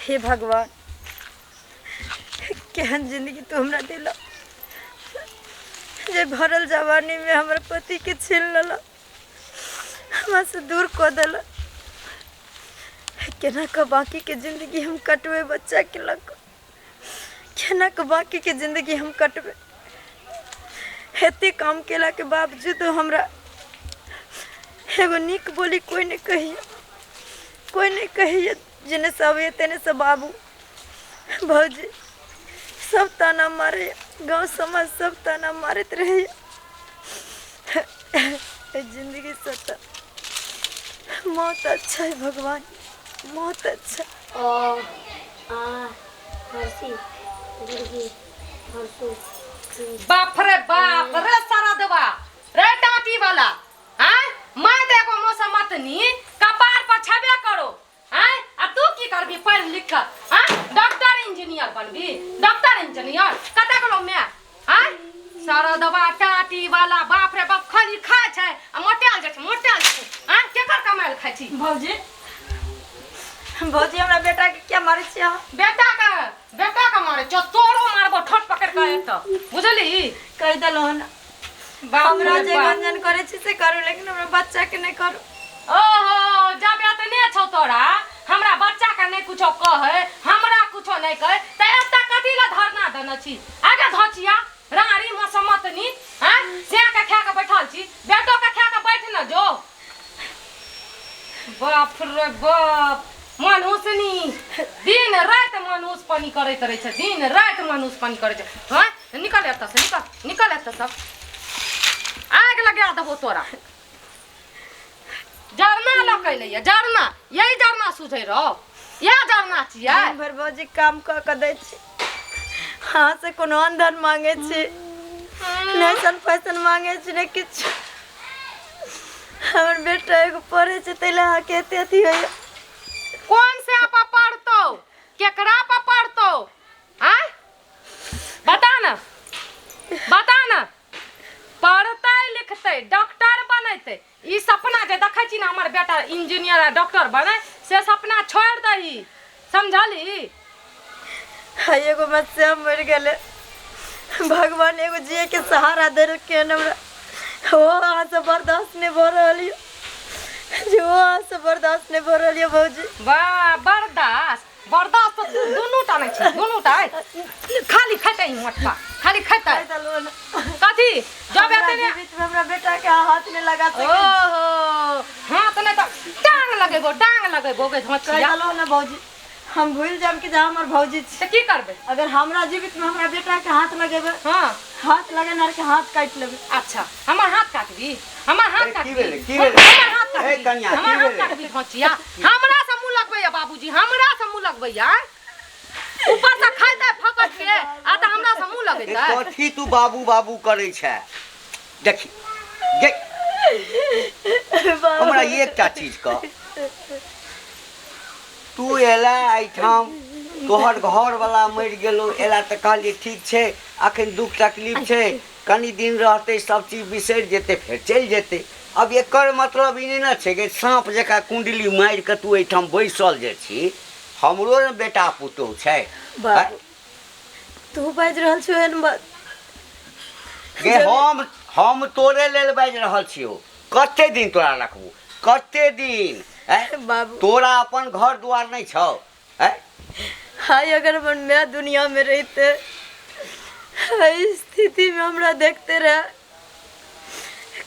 हे भगवान, केहन जिंदगी तू हमरा दिल जे भरल जवानी में हमर पति के छीन लेला, हमरा से दूर कऽ देला। केना कऽ बाकी के जिंदगी हम कटबै बच्चा के लऽ कऽ, केना कऽ बाकी के जिंदगी हम कटबै। एते काम केला के बावजूद हमरा एगो नीक बोली कोई नहीं कहिए, कोई नहीं कहिए। जेने सब ये तेने सब बाबू भौजी सब ताना मारे, गांव समाज सब ताना मारत रहे। जिंदगी से तो मौत अच्छा है भगवान, मौत अच्छा। अ आ हर्षी दीर्घी हर्षु। बाप रे बाप रे, सारा दवा रे टाटी वाला आय मैं देखो मौसम मतनी कपार पर छबे करो आय। आ तू की करबी पढ़ लिख कर? आय डॉक्टर इंजीनियर बनबी? डॉक्टर इंजीनियर कते गेलो मैं? आय सारा दवा टाटी वाला, बाप रे बाप, खाली खाय छै आ मोटायल जाइ छै, मोटायल जाइ छै। आय केकर कमायल खाय छी? भौजी, भौजी, हमरा बेटा के क्या मारै छी अहाँ? बेटा के मारे छौ? तोरो मारबो ठोट पकड़ के एतऽ, बुझली? कहि देलहुँ हन। बाप हमरा रे जे बाप। गंजन करै छी से करू, लेकिन हमरा बच्चा के नहि करू। ओहो, जब एतने छौ तोरा हमरा बच्चा के नहि कुछो कहै, हमरा कुछो नहि कहै, तऽ एतऽ कथी लए धरना देने छी? आगे धचिया राड़ी मसमतनी, हैं से के खा के बैठल छी, बेटो के खा के बैठ न जो। बाप रे बाप, मनहुसनी दिन राति मनहुस पानी करैत रहै छै, दिन राति मनहुस पानी करै छै। हँ, निकल एतऽ से, निकल, निकल एतऽ सब, आगि लगा देबो तोरा। जरना लऽ के अयलैया, जरना, यही जरना सुझै रहो, इएह जरना छियै। दिन भरि भौजी काम कऽ कऽ दै छी, अहाँ से कोनो अन्न मांगे छी नहि, सन फैशन मांगे छी नहि किछु। हमर बेटा एगो पढ़ै छै, ताहि लए अहाँके एते अथी होइया। कोन से आप पढ़तौ, केकरा पर पढ़तौ? आँय बता न, बता न। पढ़तै लिखतै डॉक्टर बनेतै, ई सपना जे देखै छी ने हमर बेटा इंजीनियर आ डॉक्टर बने, से सपना छोड़ि दही, समझली? आ एगो बच्चा मरि गेलै, भगवान एगो जिए के सहारा देलकै हन हमरा, ओ अहाँ से बर्दाश्त नहि भऽ रहल यऽ जे, ओ अहाँ से बर्दाश्त नहि भऽ रहल यऽ भौजी। वाह, बर्दाश्त, बर्दाश्त तऽ तू दुनू टा नहि छै, दुनू टा खाली खेतै, मोटका खाली खेतै। कहि देलहुँ ने। कथी जब हमरा एतने जीवित में हमरा बेटा के अहाँ हाथ नहि लगा सकै छी। ओहो, हाथ नहि तऽ डांग लगेबो, डांग लगेबो गे कहि धोचिया। देलहुँ ने भौजी, हम भूलि जायब कि जे हमर भौजी छी। तऽ की करबै? अगर हमरा जीवित में हमरा बेटा के हाथ लगेबै, हाथ लगेनार के हाथ काटि लेबै। अच्छा, हमर हाथ काटबी? हमर हाथ ए, की काटबी? भेलै? की भेलै? हमर हाथ ए, काटबी? कनिया, की हमर हाथ भेलै? काटबी धोचिया? हमरा से मुँह लगबैया बाबूजी, हमरा से मुँह लगबैया। ऊपर से खैतै फकट के आ तऽ हमरा से मुँह ए, लगैतै। कथी तू बाबू बाबू करै छै? देखी गे, हमरा एकटा चीज कह, तू एला एहिठाम, तोहर घरवला मरि गेलौ, एला तऽ कहलियै ठीक छै, अखन दुख तकलीफ छै, कनि दिन रहतै, सब चीज बिसरि जेतै, फेर चलि जेतै। अब एकर मतलब ई नहि ने छै कि साँप जकाँ कुण्डली मारि कऽ तू एहिठाम बैसल जे छी। हमरो ने बेटा पुतोहु छै। बाबू, तू बाजि रहल छौ एहन बात? गे, हम तोरे लेल बाजि रहल छियौ। कते दिन तोरा रखबू, कते दिन? आँय? बाबू, तोरा अपन घर दुआर नहि छौ? आँय? हाय, अगर हमर माय दुनिया में रहिते, एहि स्थिति में हमरा देखते रहे,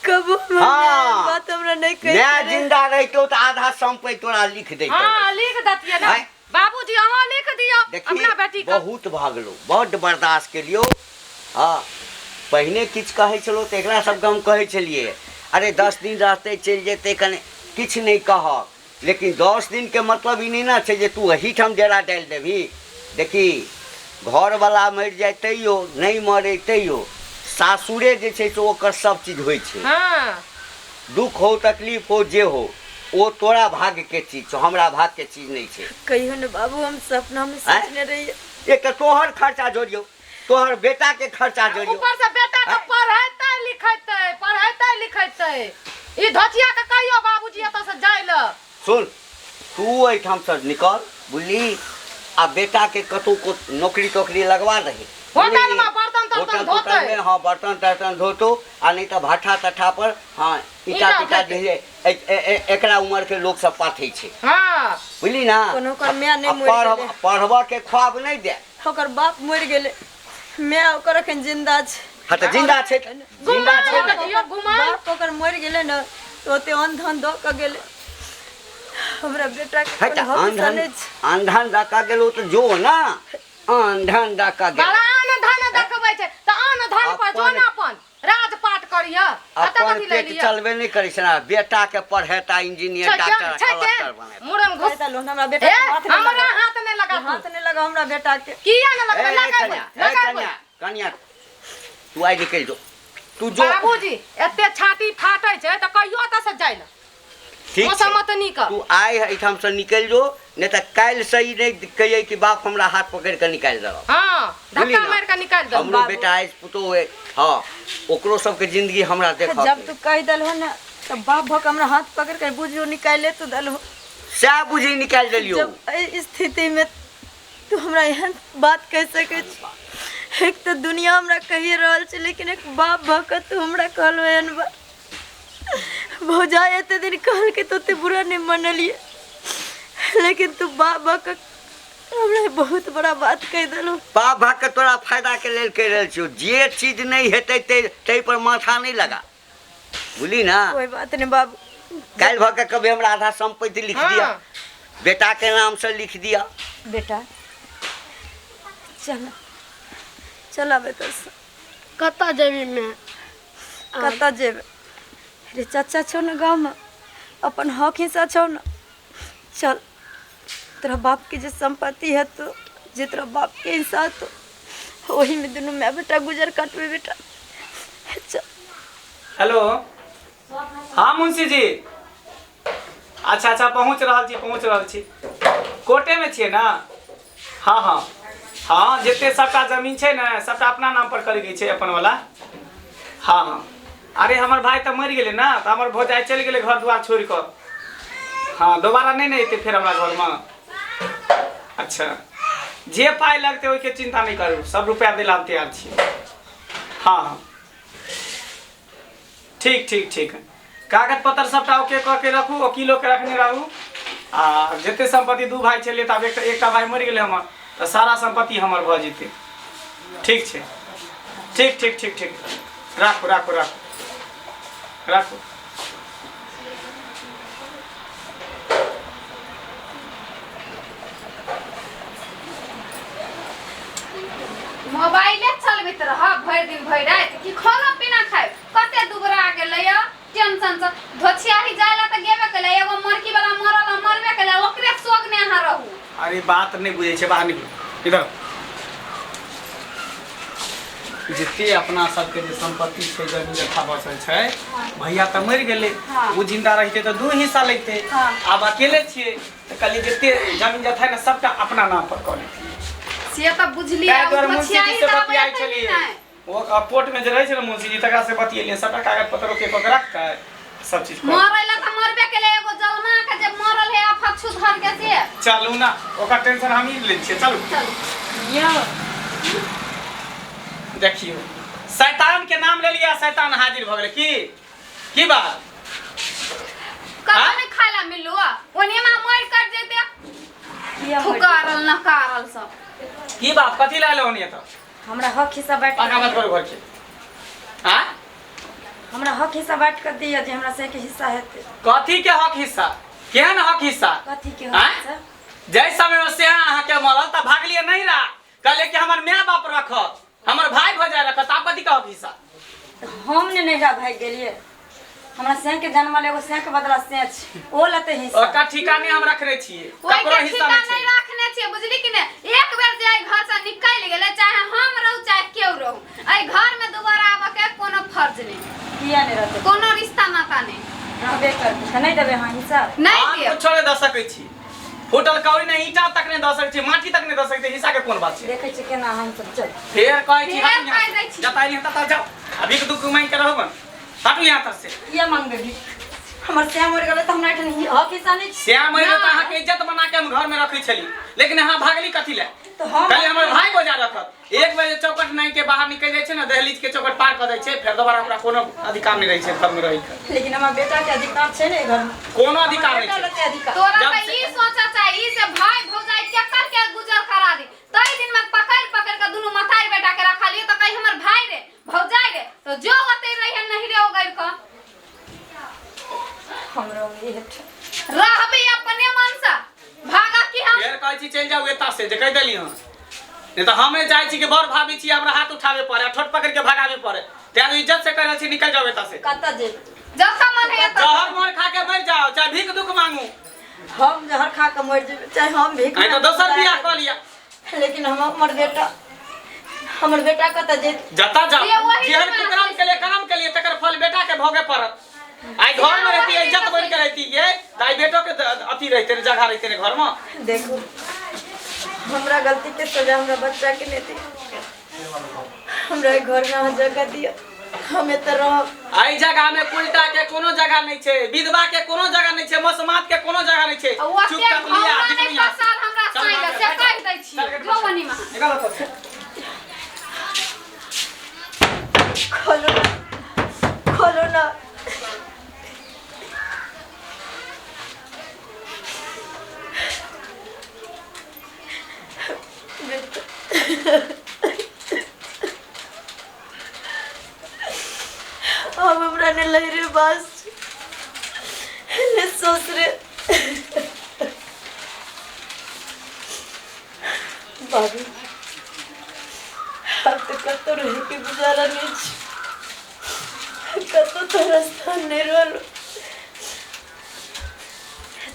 कबो हमर माय एहन बात हमरा नहि कहिते माय रहे। जिंदा रहितौ तऽ आधा सम्पति तोरा लिख दैतौ। हाँ, लिख दतियै ने। आँय? बाबूजी, अहाँ लिख दियौ देखी, अपना बेटी के। बहुत भगलो, बड्ड बर्दाश्त केलियौ। हँ, पहिने किछु कहै छलहुँ तऽ एकरा सबके हम कहै छलियै, अरे 10 दिन रहतै, चलि जेतै, कने किछु नहि कहक। लेकिन 10 दिनके मतलब ई नहि ने छै जे तू एहिठाम डेरा डालि देबही। देखी, घरवला मरि जाय तैयो, नहि मरे तैयो, सासुरे जे छै से ओकर सब चीज होइ छै। दुख हो, तकलीफ हो, जे हो, ओ तोरा भाग्यके चीज छौ, हमरा भाग्यके चीज नहि छै। कहियो ने बाबू, हम सपना में आँय? सोचने रहिए। एक तऽ तोहर खर्चा जोड़ियौ, तोहर बेटा के खर्चा जोड़ियौ। ऊपर से बेटा के आँय? पढ़ेतै लिखेतै, पढ़ेतै लिखेतै। ई धोचिया के कहियो बाबूजी एतऽ से जाय लए। सुन, तू एहिठाम से निकल, बुझली? आ बेटा के कतौ को नौकरी तोकरी लगवा दही। होटल में बर्तन तर्तन होटल धोतै। तोटल में, हाँ, बर्तन तर्तन धोतो आ नहीं तऽ भाठा तठा पर, हाँ, ईटा ईटा तीटा फेंके। जे एकरा उम्र के लोक सब पाथै छै। हाँ। बुझली ना? कोनो ओकर माय नहि आ मरि गेलै। पढ़बऽ के ख्वाब नहि दे। ओकर बाप मरि गेलै, माय ओकर अखन जिंदा छै। हाँ तऽ जिंदा छै, जिंदा छै ने। देखियौ गुमान। बाप ओकर मरि गेलै ने तऽ ओते अन्न धन दऽ कऽ गेलै। हमरा बेटा के है तऽ कोनो हक हिस्सा अन्न नहि धन छै। अन्न धन दऽ कऽ गेलौ तऽ जो ना, अन्न धन दऽ कऽ गेलौ। बड़ा अन्न धन देखबै छै तऽ अन्न धन पर जो अपन ने अपन राजपाट करिह। एतऽ अपन कथी लए पेट लिअ? चलबे नहि करै छै ने, बेटा के पढ़ेता, इंजीनियर, छै डॉक्टर, केहन? छै कलेक्टर केहन? बनेता। मुड़न घुस। कहि देलहुँ हमरा बेटा ए के हाथ नहि हमरा लगा। हाथ नहि लगा तू। हाथ नहि लगा हमरा बेटा के। किया नहि लगबै? ए, लगेबै, कन्या, ए, लगेबै। कन्या, कन्या, तू आइ निकलि जो, तू जो। बाबूजी एते छाती फाटै छै तऽ कहियो एतऽ से जाइ लए। ठीक छै। मौसम नीक। तू आइ एहिठाम से निकलि जो, नहि तऽ काल्हि से ई नहि कहियै कि बाप हमरा हाथ पकड़ि कऽ निकालि देलक। हाँ, बुझली धक्का ना? मारि कऽ निकालि देलक। हमरो बेटा अछि, पुतोहु अछि, हाँ, ओकरो सबके जिंदगी हमरा देखऽ जब तू कहि देलहो ने तऽ बाप भऽ कऽ हमरा हाथ पकड़ि कऽ बुझियो निकालि तू देलहो। सएह बुझी निकालि देलियौ। जब एहि स्थितिमे तू हमरा एहन बात कहि सकै छी, एक तऽ दुनिया हमरा कहि रहल छै, लेकिन एक बाप भऽ कऽ तू हमरा कहलहो एहन बात। भौजाइ एते दिन कहलकै तऽ ओते बुरा नहि मनलियै, लेकिन तू बाप भऽ कऽ हमरा बहुत बड़ा बात कहि देलहो। बाप भऽ कऽ तोरा फायदाके लेल कहि रहल छियौ, जे चीज नहि हेतै ताहि पर माथा नहि लगा, बुझली ना? कोई बात नहीं बाबू। काल्हि भऽ कऽ कभी हमरा आधा सम्पत्ति लिख दिअ, हाँ। बेटाके नामसँ लिख दिअ। बेटा चल, चल आबे तऽ। कतऽ जेबी मैं? कतऽ जेबै रे? चाचा छौ ने गाँवमे, अपन हक हिस्सा छौ ने। चल, तोरा बापके जे सम्पत्ति हेतौ, जे तोरा बापके हिस्सा हेतौ, ओहीमे दुनू माय बेटा गुजर काटबै बेटा, चल। हेलो, हाँ मुंशी जी। अच्छा अच्छा, पहुँच रहल छी, पहुँच रहल छी। कोर्टेमे छियै ने? हाँ हाँ हाँ, जते सबटा जमीन छै ने सबटा अपना नाम पर करैके छै, अपन वाला। हाँ हाँ, अरे हमर भाई तऽ मरि गेलै ने, तऽ हमर भौजाइ चलि गेलै घर दुआर छोड़ि कऽ। हाँ, दोबारा नहि ने एतै फेर हमरा घरमे। अच्छा, जे पाइ लगतै ओहिके चिन्ता नहि करू, सब रुपया दै लए हम तैयार छी। हाँ हाँ, ठीक ठीक ठीक। कागज पत्र सबटा ओके कऽ के रखू, वकीलो के रखने रहू। आ जते सम्पत्ति दू भाई छलियै तऽ आब एकटा एकटा भाई मरि गेलै हमर, तऽ सारा सम्पत्ति हमर भऽ जेतै। ठीक छै, ठीक ठीक ठीक ठीक, राखू राखू राखू राखू। मोबाइले चलबैत रह भरि दिन भरि राति कि खाना पीना खाय? कते दुबरा गेलै या टेंशन से। धोछियाही जाय ला तऽ गेबे केलै, एगो मरकी वाला मरल आ मरबे केलै, ओकरे सोग ने अहाँ रहू। अरे बात नहीं बुझै छै, बाहर निकलू इधर। जते अपना सबके जे सम्पत्ति छै, जमीन जथा बचल छै, भैया तऽ मरि गेलै। हाँ। ओ जिंदा रहितै तऽ दू हिस्सा लैते। हाँ। आब अकेले छियै तऽ कहलियै जते जमीन जथा है ने सबटा अपना नाम पर कऽ लेतियै। से तऽ बुझलियै। ताहि दुआरे मुंशी जी धोछियाही से तऽ आब बतियाइ एतै छलियै। नहि। ओ कोर्ट में जे रहै छै ने मुंशी जी, तकरा से बतियेलियै, सबटा कागज पत्र ओके कऽ के रखतै, सब चीज कऽ। मरै ला तऽ मरबे केलै, एगो जलमा के जे मरल है आफत छुधर के से। चलू ना, ओकर टेंशन हमही लै छियै, चलू। चलू। यौ। देखियौ, शैतान के नाम लेलियै, शैतान हाजिर भऽ गेलै। की की बात? कतऽ नहि खाय ला मिलू, ओने मा मरि कट जेते। किया मरि जेतै? थुकारल नकारल सब। की बात, कथी लए एलहुँ एतऽ? हमरा हक हिस्सा बाँटि आगाँ मत कऽ करू घर के। आँ? हमरा हक हिस्सा बाँटि कऽ दिअ, जे हमरा सबके हिस्सा हेतै। कथी के हक हिस्सा? केहन हक हिस्सा? कथी के हक आँय? हिस्सा? जाहि समय में से अहाँके मरल तऽ भागलियै नहीं रहा, कहलियै कि हमर माय बाप रखत, हमर भाई भौजाइ रखत। आब कथी के हक हिस्सा? तऽ हम ने नैहरा भागि गेलियै। हमरा सैं के जन्मल एगो सैं के बदला सैं छै, ओ लेतै हिस्सा। ओकर ठीका नहि हम रखने छियै, ओहिके ककरो हिस्सा ठीका नहि नहि छै। रखने छियै, बुझली कि नहि? एक बेर जे एहि घर से निकलि गेलै, चाहे हम रहू चाहे केओ रहू, एहि घर में दोबारा आबऽ के कोनो फर्ज नहि। किया नहि रहतै? कोनो रिश्ता नाता नहि। रहबे करतै तऽ नहि देबै अहाँ हिस्सा? नहि हम देब। कुछो नहि दऽ सकै छी, फूटल कौड़ी नहि, ईंटा तक नहि दऽ सकै छी, माटी तक नहि दऽ सकै छी, हिस्सा के कोन बात छै? देखै छियै केना हम सब, चल। फेर कहै छी। फेर हटू यहाँ कहि से। दै छी। जतऽ एलियै ततऽ जाउ, अभी के दुख मांगि के रहू, हटू यहाँ तक से। किया मांगबै भीख? हमर श्याम मरि गेलै तऽ हमरा एहिठाम हक हिस्सा नहि छै। श्याम मरि गेल तऽ अहाँके इज्जत बना के हम घर में रखै छली, लेकिन अहाँ भागली कथी लए? तऽ हम कहली हमर भाई बजा रखत। एक बजे चौकट नाई के बाहर निकल जाइ छै ने, दहलीज के चौकट पार कऽ दै छै, फेर दोबारा ओकरा कोनो अधिकार नहि रहै छै घर में रहै के। लेकिन हमर बेटा के अधिकार छै ने घर में? कोनो अधिकार बेटा नहि छै। लेतै अधिकार। तोरा जब तऽ से- ई सोचा चाही से भाई भौजाई केकर के गुजर करा दी। तई दिन में पकड़ पकड़ के दुनू मतारी बेटा के रखा लियो, तऽ कही हमर भाई रे भौजाई रे, तो जो ओते रही नहीं रे ओगैर क। हमरो हेठ रहबी अपने मन से भागा की हम। फेर कहै छी चलि जाउ एतऽ से, जे कहि देली हँ, नहीं तऽ हमे जाइ छी कि बड़ भाभी छी, हमरा हाथ उठाबे पड़े आ ठोट पकड़ के भगाबे पड़े। तें इज्जत से कह रहल छी, निकल जाउ एतऽ से। कतऽ जेबै? जखन मन है तऽ जहर मोर खा के मरि जाओ, चाहे भीख दुख मांगू। हम जहर खा के मरि जेबै, चाहे हम भीख नहीं तो मांगू, दोसर बियाह कऽ लिअ। लेकिन हम हमर बेटा, हमर बेटा कतऽ जेतै? जतऽ जाओ, ये वही जेहन तऽ कुकर्म के लिए कर्म के लिए तकर फल बेटा के भोगे पड़त। आइ घर में रहती, इज्जत बन के रहती ये, तऽ आइ बेटो के अथी रहते रे, जगह रहते रे घर में। देखू, हमरा गलती के सजा हमरा बच्चा के नहीं दियौ। हमरा घर में अहाँ जगह दियौ, हम एतऽ रहब। एहि जगह में कुलटा के कोनो जगह नहीं छै, विधवा के कोनो जगह नहीं छै, मसमात के कोनो जगह नहीं छै। आ ओते चुपचाप लिया, घौरा नहि निकलिया। पसार हमरा चल साँइ बाहर, से चल। कहि दै छियै, चल, जो बनी महा। निकल ओतऽ से। खोलो ना, खोलो ना। बेटा, अब हमरा ने लहरे बास ने ससुरे। बाबू, अब तो कतौ रहे के गुजारा नहीं छै, कतौ तो रास्ता नहीं रहल।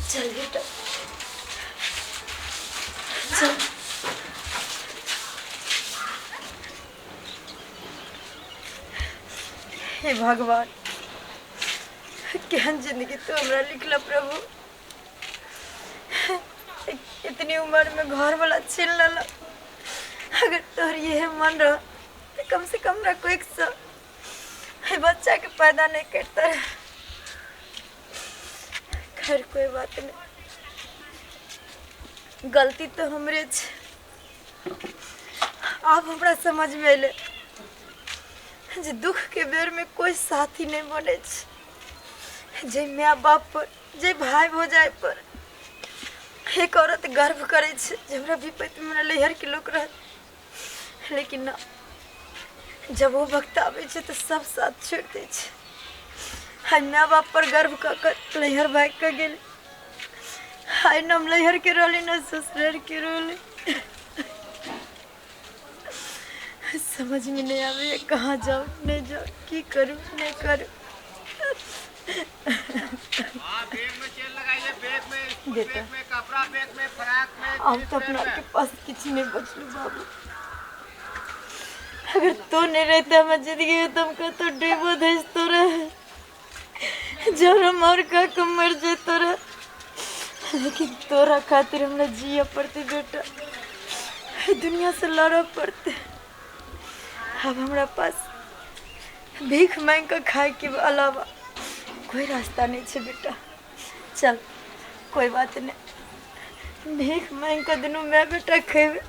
चल बेटा चल। हे भगवान, केहन जिंदगी तो हमरा लिखला प्रभु। इतनी उम्र में घर वाला छीन लेला। अगर तोहर यह मन रह तो कम से कम हमरा कोई सा हे बच्चा के पैदा नहीं करता रहे। खैर कोई बात नहीं, गलती तो हमरे छे। आब हमरा समझ में अयलै जे दुख के बेर में कोई साथी नहीं बने छे। जे माय बाप पर, जे भाई भौजाई पर एक औरत गर्व करे छे जे हमरा विपत्ति में हमरा लैहर के लोग रह, लेकिन ना, जब वो वक्त आवे छे तो सब साथ छोड़ दे छे। हाय माय बाप पर गर्व क के लैहर भाग के गेल। हाय न हम लैहर के रहली न ससुरार के रहली। समझ में नहीं आवे कहाँ जाऊँ नहीं जाऊँ, की करूँ नहीं करूँ। बेटा, हम तो अपना के पास किसी नहीं बचलू बाबू। अगर तू नहीं रहते हमारे जिंदगी में, तुमको तो डूबो धसतो रहे, जरा मर का के मर जेतो रहे, लेकिन तोरा खातिर हमरा जिया पड़ते बेटा, दुनिया से लड़ो पड़ते। अब हमरा पास भीख मांग के खाए के अलावा कोई रास्ता नहीं छे बेटा। चल कोई बात नहीं, भीख मांग के दुनू मैं बेटा खेबे,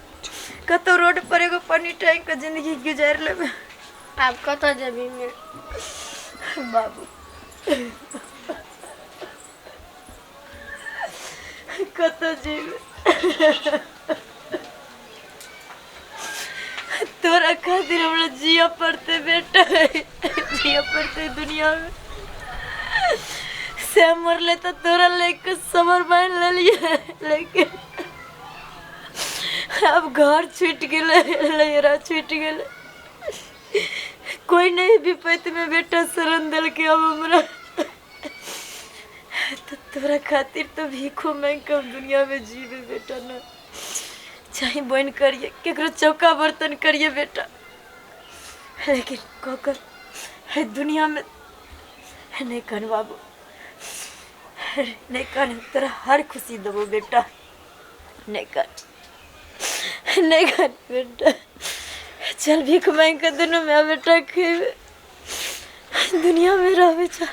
कतौ रोड पर एगो पानी टैंक के जिंदगी गुजार लेबे। आब कतऽ जेबी में? बाबू कतऽ जेबे? तोरा खातिर हमरा जिया पड़ते बेटा, जिया पड़ते दुनिया में। से मरले तो तोरा लेके समर बांध लेलिए, लेकिन अब घर छूट गेलै, लहरा छूट गेलै, कोई नहीं विपत्ति में बेटा शरण देलकै अब हमरा। तो तोरा खातिर तो भीखो मांग के हम दुनिया में जीवे बेटा ना, चाहे बन करिए केकरो चौका बर्तन करिए बेटा, लेकिन ककर है दुनिया में नहीं कर बाबू, नहीं कर, तोरा हर खुशी देबो बेटा, नहीं कर, नहीं कर बेटा। चल भीख मांग के दुनू माय बेटा खेबे, दुनिया में रहबे। चल।